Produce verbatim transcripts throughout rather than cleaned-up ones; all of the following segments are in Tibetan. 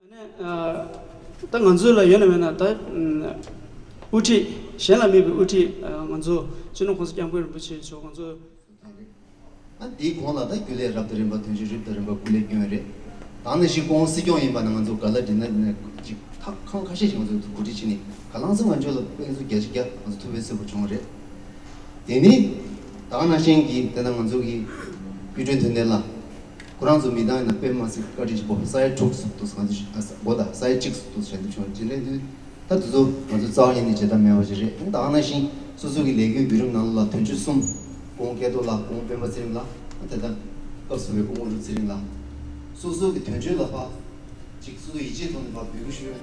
ཨ་ནི་ཨ་ད་ང་ཚོ་ལ་ཡོད་ན་མེད་ན་ད་ཨམ་དབུ་ཁྲིད་གཞན་ལ་མེད་པའི་དབུ་ཁྲིད་ཨ་ང་ཚོ་སྤྱི་ནོར་༸གོང་ས་༸སྐྱབས་མགོན་རིན་པོ་ཆེ་མཆོག་ང་ཚོ། ཨ་འདིའི་གོང་ལ་ད་རྒྱུན་ལས་རབ་དང་རིམ་པ་དོན་གཅོད་རིམ་དང་རིམ་པ་སྐུ་ལས་བསྐྱོན་ཡོད་རེད། ད་ནང་བཞིན་ཁོང་སྲིད་སྐྱོང་ཡིན་པ་ན་ང་ཚོ་ག་ལ་འགྲིག་ན་འགྲིག་ན་ཅིག་ཐག་ཁང་ཁ་ཤས་ཤིག་ང་ཚོ་གོ་སྒྲིག་བྱས་ནས་ག་ལང་ཚོ་ང་ཚོ་ལ་དཔེ་མཚོན་བརྒྱ་ཆ་བརྒྱ་ང་ཚོ་ཐུགས་ཕན་གསོས་པོ་བྱུང་རེད། དེ་ནི་ད་ག་ནང་བཞིན་གྱི་དེ་ན་ང་ཚོ་གི་དབུས་ཁྲོད་དོན་ལྡན་ལ་ཁོ་རང་ཚོ་མི་དང་ཡིན་ན་དཔེ་མ་སྲིད་བཀའ་དྲིན་ཆེན་པོ་ས་ཡ་དྲུག་ཙམ་འདུག་ང་ཚོ་ཨ་ས་མགོ་དང་ས་ཡ་གཅིག་ཙམ་འདུག་དྲན་འདུག་བྱུང་དེ་འདྲ་དུས། ད་དེ་ཚོ་ང་ཚོ་རྩ་བ་ཉིད་ནས་བརྗེད་ཐབས་མེད་པ་ཞིག་རེད། ད་ག་ནང་བཞིན་སོ་སོ་གི་ལས་འགུལ་བརྒྱུད་རིམ་ནང་ལ་དོན་གཅོད་གསུམ་ཁོང་སྐལ་རྡོར་ལགས་ཁོང་སྤེན་པ་ཚེ་རིང་ལགས་དེ་ལྟར་སྐབས་སུ་བའི་སྐུ་ངོ་རུ་ཚེ་རིང་ལགས་སོ་སོ་གི་དོན་གཅོད་ལ་ཕར་ཅིག་སོ་སོ་ཡིད་ཆེས་ཐོག་ནས་ཕར་འབོད་སྐུལ་ཞུ་ཡོད།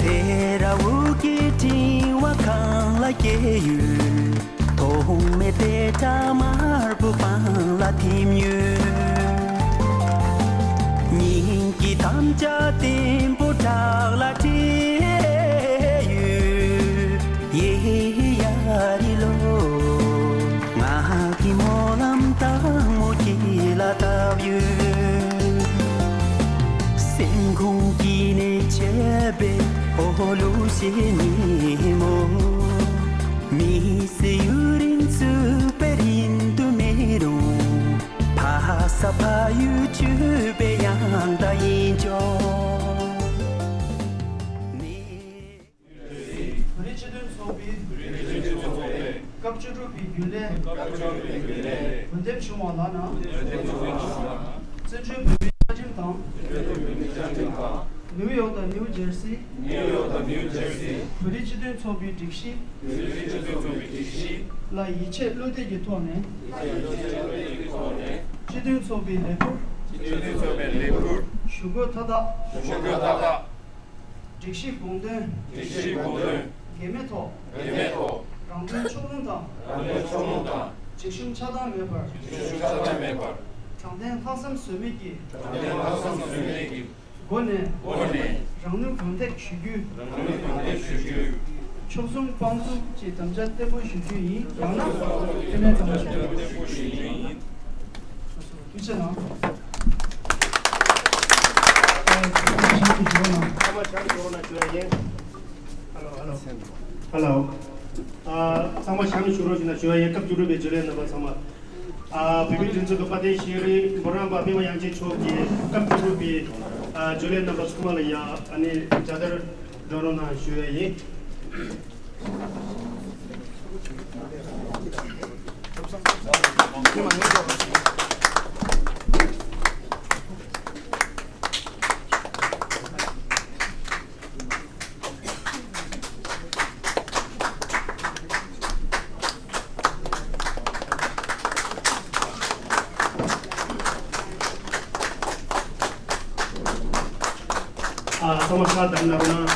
ཚེ་རབས་ཀྱི་ཕྲེང་བ་གང་ལ་སྐྱེས་ཡོད། ཐོག་མེད་དཔེ་གྲ་དམར་པོ་སྤང་ལ་ཐིམ་ཡོད། སྙིང་གི་དམ་བཅའ་བརྟན་པོ་བྲག་ལ་བྲིས་ཡོད། ཡེ་ཡ་རི་ལོ། ང་གི་སྨོན་ལམ་དང་མོ་སྐྱེ་ལ་བཏབ་ཡོད། སེམས་ཁོང་གི་ནས་ཆད་པའི་འོ་ལུ་ཞེ་ཉིན་མོ། མི་ཚེ་ཡུན་རིང་བཙུགས་པའི་རིན་དུ་མེད་རུང་། ཕ་ས་ཕ་ཡུལ་གྱུར་པའི་ཡང་དག་ཡིན་ཆོག་བོད་རིགས་སྤྱི་མཐུན་ཚོགས་པའི་སྐབས་བཅུ་དྲུག་པའི་རྒྱུན་ལས་འོས་འདེམས་བྱུང་བ་ལགས་ན། བཙན་བྱོལ་བོད་མིའི་བཅའ་ཁྲིམས་དང་། ནིའུ་ཡོག་དང་ནིའུ་ཇར་སི། བོད་རིགས་སྤྱི་མཐུན་ཚོགས་པའི་སྒྲིག་གཞི་ལ་ཡིད་ཆེས་བློ་གཏད་ཀྱི་ཐོག་ནས། སྤྱི་མཐུན་ཚོགས་པའི་ལས་ཁུར་ཞུ་དགོས་མཐའ་དག་སྒྲིག་གཞི་དགོངས་དོན། སྒྲིག་གཞིའི་དགོངས་དོན། འགལ་མེད་ཐོག་འགལ་མེད་ཐོག་རང་དོན་ཕྱོགས་ལྷུང་དང་། རང་དོན་ཕྱོགས་ལྷུང་དང་། བརྗེད་ཞུམ་ཆགས་སྡང་མེད་པར། བརྗེད་ཞུམ་ཆགས་སྡང་མེད་པར། དྲང་བདེན་ལྷག་བསམ་ཟོལ་མེད་ཀྱི། དྲང་བདེན་ལྷག་བསམ་ཟོལ་མེད་ཀྱི། སྒོ་ནས། སྒོ་ནས། རང་ནུས་གང་ཐེག་ཞུ་རྒྱུའི། རང་ནུས་གང་ཐེག་ཞུ་རྒྱུའི། མཆོག་གསུམ་དཔང་བཙུགས་ཀྱི་དམ་བཅའ་བརྟན་པོ་ཞུ་རྒྱུ་ཡིན། ཡང་ན་དེ་ནས་དམ་བཅའ་བརྟན་པོ་ཞུ་རྒྱུ་ཡིན། ཐུགས་རྗེ་གནང་། ཚང་མ་བྱམས་བཞུགས་རོགས་གནང་ཞུ་ཡ་ཡིན། ཧ་ལོ། ཧ་ལོ། ཨ། ཚང་མ་བྱམས་བཞུགས་རོགས་ཞུ་ན་ཞུ་ཡ་ཡིན། སྐབས་བཅུ་དྲུག་པའི་རྒྱུན་ལས་རྣམ་པ་ཚང་མ། ཨ། བོད་མིའི་སྒྲིག་འཛུགས་ཀྱི་དཔལ་ལྡན་ཤེས་རིག་འབུམ་རམས་པ་པད་མ་དབྱངས་ཅན་མཆོག་གིས་སྐབས་བཅུ་དྲུག་པའི། ཨ། རྒྱུན་ལས་རྣམ་པ་ཚང་མ་ལ་ཡ་ཨ་ནི་མཇལ་དར་སྒྲོན་རོགས་གནང་ཞུ་ཡ་ཡིན། ཨ། ཚང་མ་ཤ་དང་ན་རོ་ན།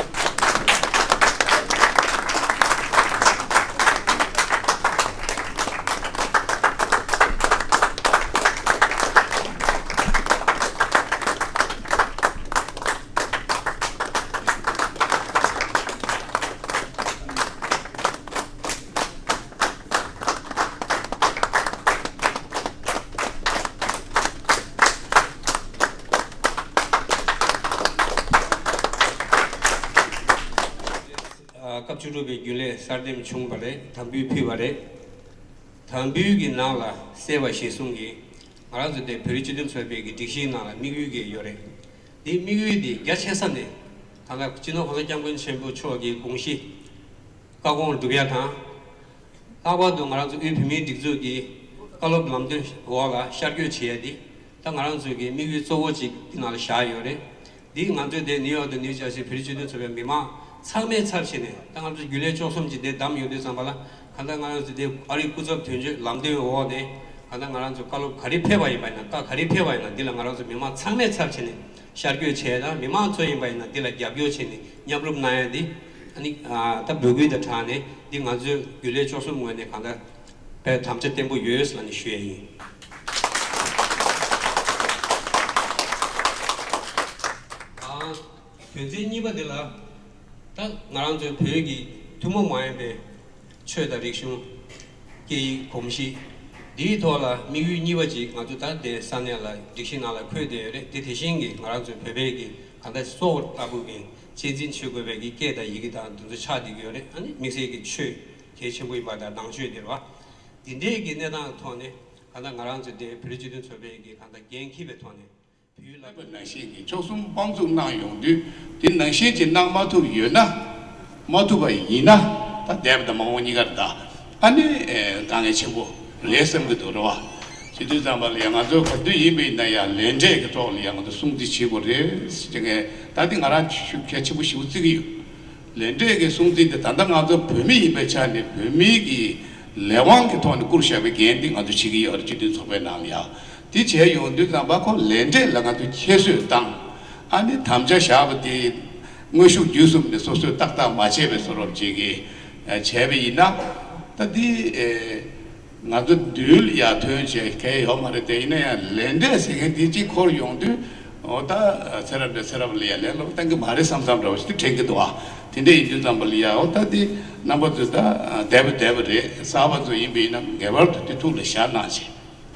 སྐབས་བཅུ་དྲུག་པའི་རྒྱུན་ལས་གསར་འདེམས་བྱུང་བ་རེད། དམ་འབུལ་ཕུལ་བ་རེད། དམ་འབུལ་གྱི་ནང་ལ་གསལ་བ་གཞིར་བཟུང་གིས་ང་རང་ཚོ་དེ་བོད་རིགས་སྤྱི་མཐུན་ཚོགས་པའི་གི་སྒྲིག་གཞིའི་ནང་ལ་དམིགས་ཡུལ་གྱི་ཡོད་རེད། དེ་དམིགས་ཡུལ་དེ་རྒྱ་ཆེ་ས་ནས་ད་ལྟ་སྤྱི་ནོར་༸གོང་ས་༸སྐྱབས་མགོན་ཆེན་པོ་མཆོག་གི་དགོངས་གཞི་བཀའ་དགོངས་སྒྲུབ་ཡ་དང་། ལྷག་པར་དུ་ང་རང་ཚོ་དབུས་བོད་མིའི་སྒྲིག་འཛུགས་ཀྱི་བཀའ་སློབ་ལམ་སྟོན་འོག་ལ་ཤར་བསྐྱོད་བྱེད་ཡ་འདི་ད་ང་རང་ཚོ་གི་དམིགས་ཡུལ་གཙོ་བོ་གཅིག་འདི་ནང་ལ་བཞག་ཡོད་རེད། འདི་ང་ཚོའི་དེ་ནིའུ་ཡོག་དང་ནིའུ་ཇར་སི་བོད་རིགས་སྤྱི་མཐུན་ཚོགས་པའི་མི་མང་ཚང་མའི་ཚབ་བྱས་ནས་ད་ང་ཚོ་རྒྱུན་ལས་བཅུ་གསུམ་གྱིས་འདིར་བདམས་ཡོང་དུས་ཙམ་པ་ལ་གང་ལྟར་ང་རང་ཚོ་དེ་ཨ་རིའི་སྐུ་ཚབ་དོན་གཅོད་ལམ་སྟོན་འོག་ནས་གང་ལྟར་ང་རང་ཚོ་བཀའ་སློབ་ག་རེ་ཕེབས་པ་ཡིན་པ་ཡིན་ན། བཀའ་ག་རེ་ཕེབས་པ་ཡིན་ན་འདི་ལ་ང་རང་ཚོ་མི་མང་ཚང་མའི་ཚབ་བྱས་ནས་ཤར་བསྐྱོད་བྱས་དང་། མི་མང་ཚོ་ཡིན་པ་ཡིན་ན་འདི་ལ་རྒྱབ་སྐྱོར་བྱས་ནས་མཉམ་རུབ་གནང་ཡ་འདི་ ཨ་ནི་ཨ་ད་འབོད་སྐུལ་དང་སྦྲགས་ནས་འདི་ང་ཚོའི་རྒྱུན་ལས་བཅུ་གསུམ་ངོས་ནས་གང་ལྟར་དཔེ་དམ་བཅའ་བརྟན་པོ་ཡོད་ཟེར་ནས་ཞུ་ཡས་ཡིན། ཨ་དོན་ཚན་གཉིས་པ་འདི་ལ་ད་ང་རང་ཚོའི་བོད་ཀྱི་ཐུན་མོང་མ་ཡིན་པའི་ཆོས་དང་རིག་གཞུང་། སྐད་ཡིག་གོམས་གཤིས། འདིའི་ཐོག་ལ་དམིགས་ཡུལ་གཉིས་པ་ཅིག་ང་ཚོ་ད་ལྟའི་ས་གནས་ལ་སྒྲིག་གཞི་ནང་ལ་འཁོད་བསྡད་ཡོད་རེད། དེ་དེ་བཞིན་གྱི་ང་རང་ཚོའི་བོད་པའི་གི་གང་ལྟར་སྲོག་ལྟ་བུ་གི་གཅེས་འཛིན་བྱེད་དགོས་པའི་གི་སྐད་དང་ཡི་གེ་དང་དེ་ཚོ་ཆགས་བསྡད་ཀྱི་ཡོད་རེད། ཨ་ནི་དམིགས་བསལ་གྱི་ཆོས་གལ་ཆེན་པོ་ཡིན་པ་དང་ནང་ཆོས་དེ་རེད་བ། འདི་འདྲའི་གི་གནས་སྟངས་ཐོག་ནས་གང་ལྟར་ང་རང་ཚོ་དེ་བོད་རིགས་སྤྱི་མཐུན་ཚོགས་པའི་གི་གང་ལྟར་འགན་འཁྱེར་བའི་ཐོག་ནས། བོད་ལ་བོད་ནང་བཞིན་གྱི་བཅུ་གསུམ་དཔང་འཛུགས་གནང་ཡོང་དུས། དེ་ནང་བཞིན་ཅིག་གནང་མ་ཐུབ་ཡོད་ན། མ་ཐུབ་པ་ཡིན་ན། ད་འདས་པ་དང་མ་འོངས་གཉིས་ཀར་ད་ཨ་ནི་ཨེ་དཀའ་ངལ་ཆེན་པོ་རེད་བསམ་གྱི་འདུག་རེད་བ། བྱེད་དུས་ཙམ་པ་ལ་ཡང་ང་ཚོ་ག་དུས་ཡིན་པ་ཡིན་ན་ཡང་ལས་འབྲས་ཀྱི་ཐོག་ལ་ཡང་ང་ཚོ་སྲུང་བརྩི་བྱེད་དགོས་རེད་ཟེར་གྱི། ངས་ད་དེ་ང་རང་ཤུགས་གལ་ཆེན་པོ་ཞེ་པོ་བརྩི་གི་ཡོད། ལས་འབྲས་ཀྱི་སྲུང་བརྩི་དེ་ད་ལྟ་ང་ཚོ་བོད་མི་ཡིན་པའི་ཆ་ནས་བོད་མིའི་གི་ལས་དབང་གི་ཐོག་ནས་བསྐུར་བཞག་པའི་འགན་འདི་ང་ཚོ་བྱེད་ཀྱི་ཡོད་རེད། སྤྱི་མཐུན་ཚོགས་པའི་ནང་ལ་ཡང་དེ་བྱས་ཡོང་དུས་ཙམ་པ་ཁོ་ལས་འབྲས་ལ་ང་ཚོ་ཁྱད་གསོད་བཏང་། ཨ་ནི་དམ་བཅའ་བཞག་པ་དེ་དངོས་ཤུགས་བརྒྱུད་གསུམ་ནས་སོ་སོས་ཏག་ཏག་མ་བྱས་པའི་བཟོ་འདྲ་ཅིག་གི་བྱས་པ་ཡིན་ན། ད་འདི་ང་ཚོ་མདུན་ལ་ཡར་ཐོན་བྱས་གལ་ཡོད་མ་རེད། དེ་ཡིན་ན་ཡང་ལས་འབྲས་ཟེར་མཁན་དེ་གཅིག་འཁོར་ཡོང་དུས། འོ་ད་ཚེ་རབས་ནས་ཚེ་རབས་ལ་ཡང་ལས་སློབ་བཏང་གི་མ་རེད་བསམ་བསམ་འདྲ་བོ་ཞིག་དྲན་གྱི་འདུག་ཨ། དེ་འདྲ་ཡིན་དུས་ཙམ་པ་ལ་ཡང་འོ་ད་དེ་རྣམ་པ་ཚོ་ད་འདས་པ་འདས་པ་རེད། གསར་པ་ཚོ་ཡིན་པ་ཡིན་ན་ངེས་པར་དུ་དེ་ཐུགས་ལ་བཞག་གནང་བྱས།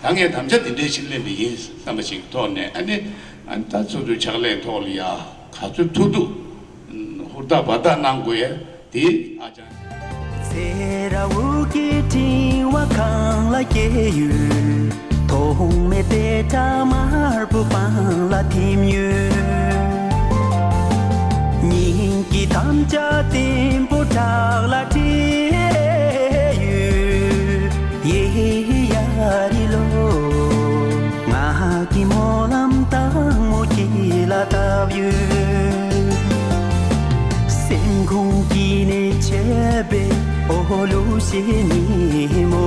ད་ངས་དམ་བཅའ་དེ་འདྲའི་ཞིག་ལེན་པ་ཡིན་བསམ་པ་ཞིག་ཐོག་ནས། ཨ་ནི་ཨ་ནི་ད་ཚོགས་འདུའི་ཕྱག་ལས་ཐོག་ལ་ཡང་ག་ཚོད་ཐུབ་ཐུབ་ཧུར་ཐག་འབད་ཐག་གནང་དགོས་ཡ་དེ་ཨ་ཅང་། ཚེ་རབས་ཀྱི་ཕྲེང་བ་གང་ལ་སྐྱེས་ཡོད། ཐོག་མེད་དེ་སྒྲ་དམར་པོ་སྤང་ལ་ཐིམ་ཡོད། སྙིང་གི་དམ་བཅའ་བརྟན་པོ་བྲག་ལ་བྲིས་ཡོད། ཡེ་ཡ་རི་ལོ། ང་གི་སྨོན་ལམ་དང་མོ་སྐྱེ་ལ་བཏབ་ཡོད། སེམས་ཁོང་གི་ནས་ཆད་པའི་འོ་ལུ་ཞེ་ཉིན་མོ།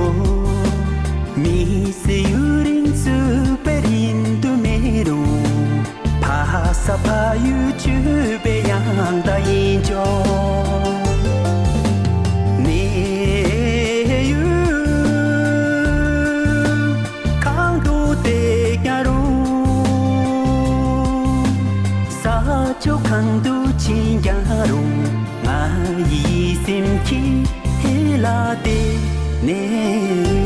མི་ཚེ་ཡུན་རིང་བརྩིས་པའི་རིན་དུ་མེད་རུང་། ཕ་ས་ཕ་ཡུལ་གཅེས་པའི་ཡང་དག་ཡིན་ཆོག་གནས་ཡུལ་གང་དུ་བསྡད་ཀྱང་རུང་། ས་ཕྱོགས་གང་དུ་ཕྱིན་ཀྱང་རུང་། ང་ཡི་སེམས་ཀྱི་ཧེ་ལ་བསྡད་ནས།